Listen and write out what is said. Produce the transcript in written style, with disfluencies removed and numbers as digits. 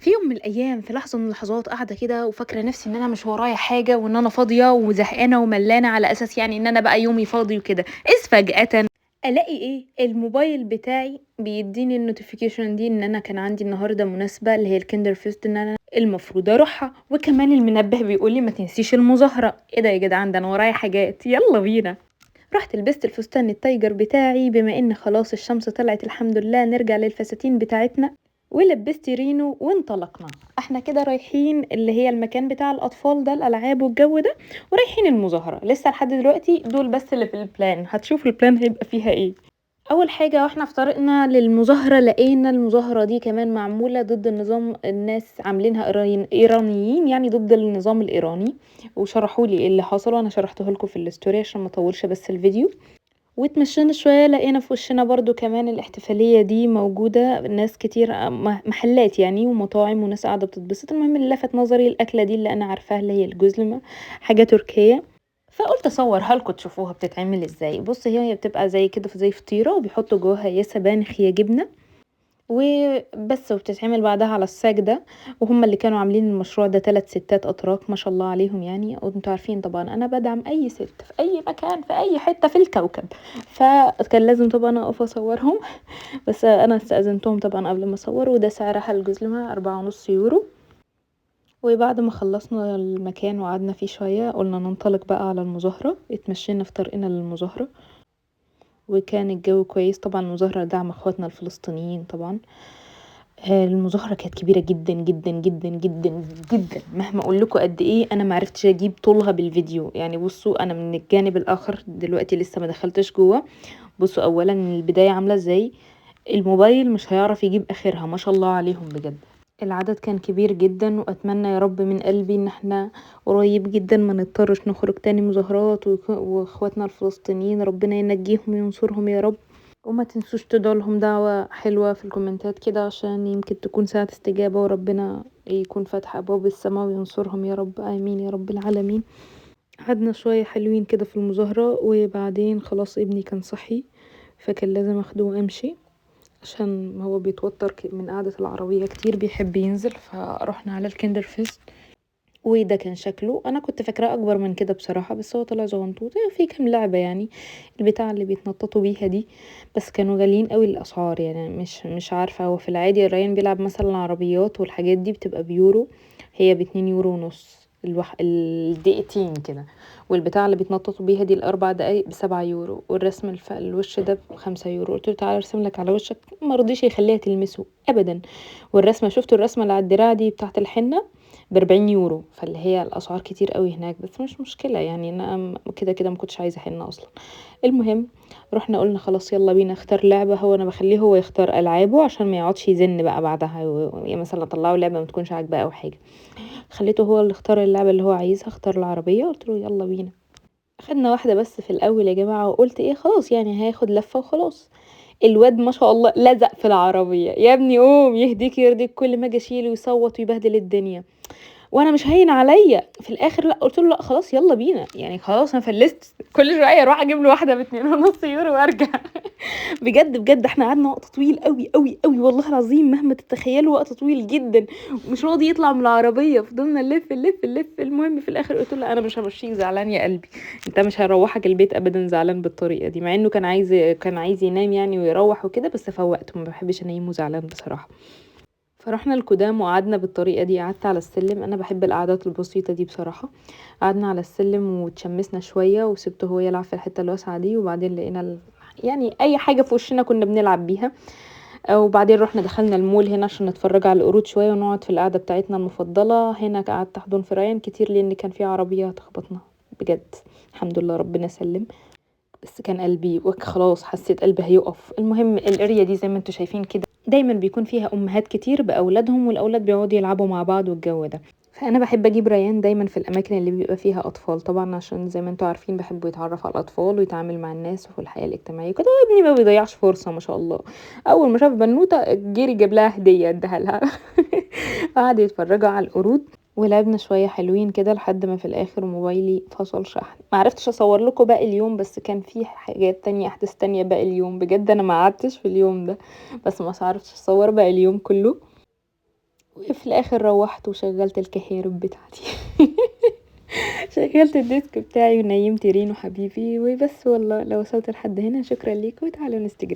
في يوم من الأيام في لحظة من اللحظات قاعدة كده وفاكرة نفسي إن أنا مش ورايا حاجة وإن أنا فاضية وزهقانة وملانة، على أساس يعني إن أنا بقى يومي فاضي وكده. إذ فجأة ألاقي إيه؟ الموبايل بتاعي بيديني ال notification دي إن أنا كان عندي النهاردة مناسبة اللي هي ال Kinderfest إن أنا المفروض أروحها، وكمان المنبه بيقولي ما تنسيش المظاهرة. إيه ده يا جدعان؟ ده أنا ورايا حاجات، يلا بينا. رحت لبست الفستان ال tiger بتاعي، بما إن خلاص الشمس طلعت الحمد لله نرجع للفساتين بتاعتنا، ولبست رينو وانطلقنا. احنا كده رايحين اللي هي المكان بتاع الاطفال ده، الالعاب والجو ده، ورايحين المظاهرة. لسه لحد دلوقتي دول بس اللي في ال plan، هتشوفوا ال plan هيبقى فيها ايه. اول حاجة واحنا في طريقنا للمظاهره لقينا المظاهرة دي كمان معمولة ضد النظام، الناس عاملينها ايرانيين يعني ضد النظام الايراني، وشرحوا لي ايه اللي حصل وانا شرحته لكم في ال story عشان ما اطولش بس الفيديو. واتمشينا شوية لقينا في وشنا برضو كمان الاحتفالية دي موجودة، ناس كتير، محلات يعني ومطاعم وناس قاعدة بتتبسط. المهم اللي لفت نظري الأكلة دي اللي أنا عارفاها اللي هي الجزلمة، حاجة تركية، فقلت أصورها لكم تشوفوها بتتعمل ازاي. بص هي بتبقى زي كده زي فطيرة وبيحطوا جواها يا سبانخ يا جبنة وبس، وبتتعمل بعدها على الساج ده. وهم اللي كانوا عاملين المشروع ده 3 ستات أتراك ما شاء الله عليهم يعني، وانتوا عارفين طبعا أنا بدعم أي ست في أي مكان في أي حتة في الكوكب، فكان لازم طبعا أقف أصورهم، بس أنا استأذنتهم طبعا قبل ما أصور. وده سعرها الجزلمة 4.5 يورو. وبعد ما خلصنا المكان وقعدنا فيه شوية قلنا ننطلق بقى على المظاهرة. اتمشينا في طريقنا للمظاهرة وكان الجو كويس. طبعا المظاهرة دعم اخواتنا الفلسطينيين. طبعا المظاهرة كانت كبيرة جدا جدا جدا جدا جدا، مهما اقول لكم قد ايه انا ما عرفتش اجيب طولها بالفيديو يعني. بصوا انا من الجانب الاخر دلوقتي لسه ما دخلتش جوه. بصوا اولا البداية عاملة ازاي، الموبايل مش هيعرف يجيب اخرها ما شاء الله عليهم بجد. العدد كان كبير جدا، واتمنى يا رب من قلبي ان احنا قريب جدا ما نضطرش نخرج تاني مظاهرات، واخواتنا الفلسطينيين ربنا ينجيهم وينصرهم يا رب. وما تنسوش تدعوا لهم دعوة حلوة في الكومنتات كده عشان يمكن تكون ساعة استجابة وربنا يكون فاتح ابواب السماء وينصرهم يا رب، امين يا رب العالمين. قعدنا شوية حلوين كده في المظاهرة، وبعدين خلاص ابني كان صحي فكان لازم اخده وامشي عشان هو بيتوتر من قعدة العربية كتير، بيحب ينزل. فروحنا على ال Kinderfest وده كان شكله. انا كنت فاكراه اكبر من كده بصراحة، بس هو طلع صغنطوط. في كام لعبة يعني البتاع اللي بيتنططوا بيها دي، بس كانوا غاليين قوي الاسعار يعني، مش عارفة. هو في العادي الريان بيلعب مثلا عربيات والحاجات دي بتبقى بيورو، هي باتنين يورو ونص الدقيقتين كده، والبتاع اللي بيتنططوا بيها دي الاربع دقايق ب7 يورو، والرسم الوش ده ب5 يورو. قلت له تعالى ارسم لك على وشك، ما رضيش يخليها تلمسه ابدا. والرسمه، شفتوا الرسمة اللي على الدراع دي بتاعت الحنة ب40 يورو، فاللي هي الاسعار كتير قوي هناك، بس مش مشكلة يعني، انا كده كده ما كنتش عايزه حنة اصلا. المهم رحنا قلنا خلاص يلا بينا اختار لعبه، هو انا بخليه هو يختار العابه عشان ما يقعدش يزن بقى بعدها، يعني مثلا طلعوا لعبه ما تكونش عاجباه او حاجة. خليته هو اللي اختار اللعبة اللي هو عايزها، اختار العربية، قلت له يلا بينا. خدنا واحدة بس في الاول يا جماعة، وقلت ايه خلاص يعني هياخد لفه وخلاص. الواد ما شاء الله لزق في العربية، يا ابني قوم يهديك يرضيك، كل ما اجي اشيله ويصوت ويبهدل الدنيا وانا مش هين عليا. في الاخر لا قلت له لا خلاص يلا بينا يعني، خلاص انا فلست، كل شوية اروح اجيب له واحدة باتنين ونص يورو وارجع. بجد بجد احنا قعدنا وقت طويل قوي قوي قوي والله العظيم مهما تتخيلوا، وقت طويل جدا، ومش راضي يطلع من العربية، فضلنا نلف نلف نلف. المهم في الاخر قلت له انا مش همشيك زعلان يا قلبي، انت مش هروحك البيت ابدا زعلان بالطريقة دي، مع انه كان عايز ينام يعني ويروح وكده، بس فوقته، ما بحبش انيمه زعلان بصراحة. فرحنا الكودام وقعدنا بالطريقة دي، قعدت على السلم، انا بحب القعدات البسيطة دي بصراحة. قعدنا على السلم وتشمسنا شوية وسبته هو يلعب في الحتة الواسعة دي، وبعدين لقينا يعني اي حاجة في وشنا كنا بنلعب بيها. وبعدين رحنا دخلنا المول هنا عشان نتفرج على القرود شوية ونقعد في القعدة بتاعتنا المفضلة. هنا قعدت احضن في ريان كتير لان كان في عربية هتخبطنا بجد، الحمد لله ربنا سلم، بس كان قلبي خلاص حسيت قلبي هيقف. المهم ال area دي زي ما انتم شايفين كده دايما بيكون فيها امهات كتير باولادهم، والاولاد بيقعدوا يلعبوا مع بعض والجو ده. فانا بحب اجيب ريان دايما في الاماكن اللي بيبقى فيها اطفال طبعا، عشان زي ما انتم عارفين بحبه يتعرف على الاطفال ويتعامل مع الناس وفي الحياة الاجتماعية كده. ابني ما بيضيعش فرصة ما شاء الله، اول ما شاف بنوته جري جاب لها هديه اداها لها. قعدوا يتفرجوا على القرود ولعبنا شوية حلوين كده لحد ما في الاخر موبايلي فصل شحن. ما عرفتش اصور لكم باقي اليوم، بس كان في حاجات تانية احداث تانية باقي اليوم، بجد انا ما قعدتش في اليوم ده، بس ما عرفتش اصور باقي اليوم كله. وفي الاخر روحت وشغلت الكهارب بتاعتي. شغلت ال desk بتاعي ونيمت رينو حبيبي وبس. والله لو وصلت لحد هنا شكرا ليكم، وتعالوا انستجرام.